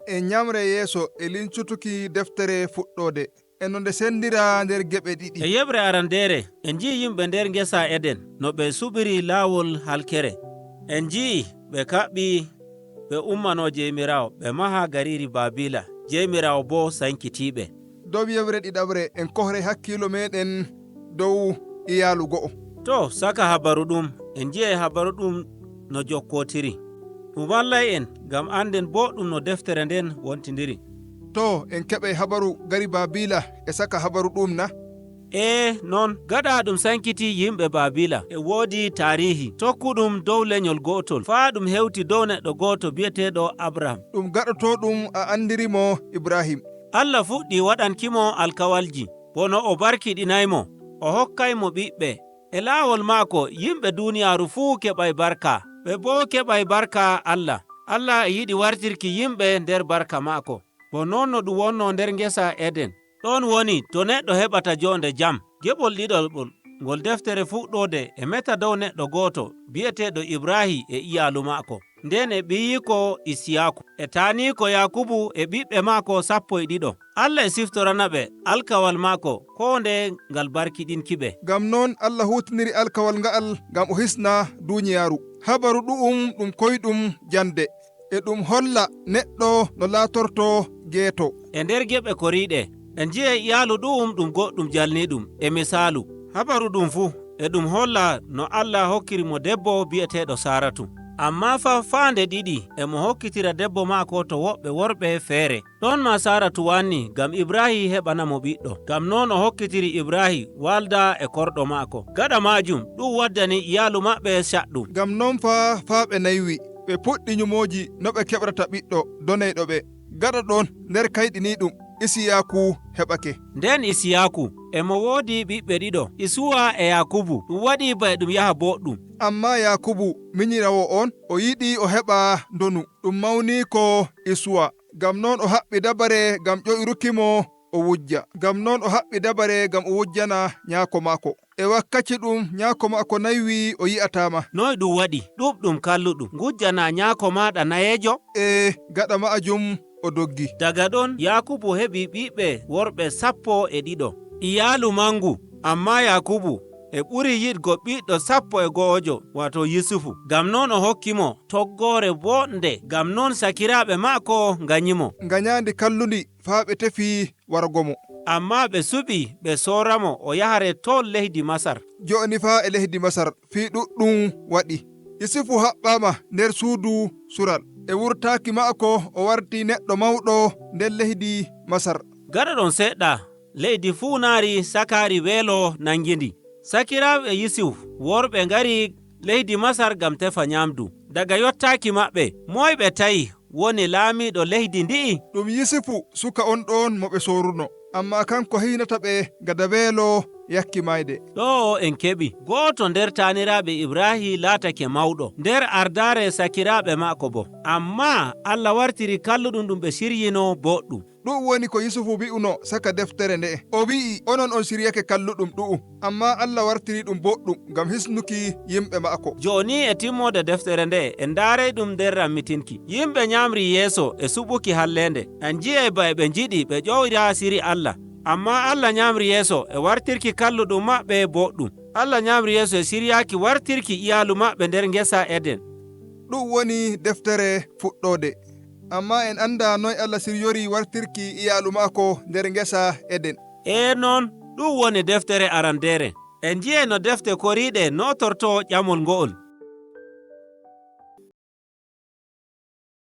En nyamre yeeso e lincutuki deftere fuɗɗoode e no nde sendira nder geɓe ɗiɗi. E yeɓre arandere en nji'i yimɓe nder ngesa Eden no ɓe suɓiri laawol halkere. En nji'i ɓe kaɓɓi ɓe ummano Jeymiraawo, ɓe maha gariri Baabila, Jeymiraawo boo sankitiiɓe. Dow yeɓre ɗiɗaɓre en kohray hakkiilo meeɗen dow iyaalu go'o. To, saka habaru ɗum, en nji'ay habaru ɗum no jokkotiri. Ɗum wallay en ngam anden boɗɗum no deftere nden wontindiri. To, en keɓay habaru gari Baabila e saka habaru ɗum na? E non, gaɗa ɗum sankiti yimɓe Baabila e woodi taarihi tokkuɗum dow lenyol go'otol faa ɗum hewti dow neɗɗo go'oto bi'eteeɗo Abraham. Ɗum gaɗoto ɗum a andirimo Ibrahim. Allah fuɗɗi waɗankimo alkawalji, bono o barkiɗinaymo, o hokkaymo ɓiɓɓe. E laawol maako yimɓe duuniyaaru fuu keɓay barka, ɓe boo keɓay barka Allah. Allah e yiɗi wartirki yimɓe nder barka maako. Bo non no ɗum wonno nder ngesa Eden. Ɗon woni to neɗɗo heɓata jonde jam. Geɓol ɗiɗolɓol ngol deftere fuɗɗode e meta dow neɗɗo gooto bi'eteɗo Ibrahi e iyaalu maako. Nden e ɓiyiiko Isiyaku e taaniiko Yakubu e ɓiɓɓe maako 12. Allah e siftorana ɓe alkawal maako koo nde ngal barkiɗinki ɓe. Ngam non Allah huutiniri alkawal nga'al ngam o hisna duuniyaaru. Habaru ɗu'um ɗum koyɗum jande e ɗum holla neɗɗo no laatorto geeto. E nder geɓe koriiɗe en nji'ay iyaalu ɗu'um ɗum goɗɗum jalniɗum e misaalu. Habaru ɗum fuu e ɗum holla no Allah hokkiri mo debbo bi'eteeɗo Saratu. Amma fa faande ɗiɗi e mo hokkitira debbo maako to woɓɓe worɓe feere. Ɗon ma Saratu wanni ngam Ibrahi heɓanamo ɓiɗɗo. Ngam non o hokkitiri Ibrahi walda e korɗo maako. Gaɗa maajum ɗum waddani iyaalu maɓɓe caɗɗum. Ngam non fa faa ɓe naywi, ɓe puɗɗi nyumooji no ɓe keɓrata ɓiɗɗo donayɗo ɓe. Gaɗa ɗon nder kayɗiniɗum Isiyaku heɓake. Nden Isiyaku e mo woodi ɓiɓɓe ɗiɗo, Isuwa e Yakubu. Ɗum waɗi ba e ɗum yaha boɗɗum. Amma Yakubu minyirawo on o yiɗi o heɓa ndonu. Ɗum mawni ko Isuwa. Ngam non o haɓɓi dabare ngam ƴoyrukimo o wujja. Ngam non o haɓɓi dabare ngam o wujjana nyaako maako. E wakkaci ɗum nyaako maako naywi o yi'atama. Noy ɗum waɗi? Ɗuɗɗum kalluɗum. Ngujjana nyaako maɗa nayeejo? E gaɗa ma'ajum o doggi. Daga ɗon Yakubu heɓi ɓiɓɓe worɓe 12. Iyaalu mangu, amma Yakubu e ɓuri yiɗgo ɓiɗɗo 11 wato Yusufu. Ngam non o hokkimo toggore boɗnde, ngam non sakiraaɓe maako nganyimo. Nganyandi kallundi faa ɓe tefi wargo mo. Amma ɓe suɓi ɓe soramo o yahare toon leydi Masar. Joni fa e leydi Masar fii ɗuɗɗum waɗi. Yusufu haɓɓama nder suudu sural. E wurtaaki maako o warti neɗɗo mawɗo nder leydi Masar. Gaɗa ɗon seɗɗa leydi fuunaari sakari weelo nangindi. Sakiraaɓe Yusuf worɓe ngari leydi Masar ngam tefa nyamdu. Daga yottaaki maɓɓe moy ɓe tawi woni laamiiɗo leydi ndi'i? Ɗum Yusufu suka on ɗon mo ɓe soruno. Amma kanko hinata ɓe gada weelo yakki mayde. Ɗo en keɓi gooto nder taaniraaɓe Ibrahi laatake mawɗo nder ardaare sakiraaɓe maako bo. Amma Allah wartiri kalluɗum ɗum ɓe siryino boɗɗum. Ɗum woni ko Yusufu wi'uno saka deftere nde'e. O wi'i onon on siryake kalluɗum ɗu'um, amma Allah wartiri ɗum boɗɗum ngam hisnuki yimɓe maako. Joni e timmode deftere nde en ndaarey ɗum nder rammitinki. Yimɓe nyamri yeeso e suɓuki hallende. En nji'ay ba e ɓe njiɗi ɓe ƴowira siri Allah. Amma Allah nyamri yeeso e wartirki kalluɗum maɓɓe boɗɗum. Allah nyamri yeeso e siryaki wartirki iyaalu maɓɓe nder ngesa Eden. Ɗum woni deftere fuɗɗode. Amma en anda noy Allah siryori wartirki iyaalu maako nder ngesa Eden. E non ɗum woni deftere arandere. En nji'ay no defte koriiɗe notorto ƴamol ngo'ol.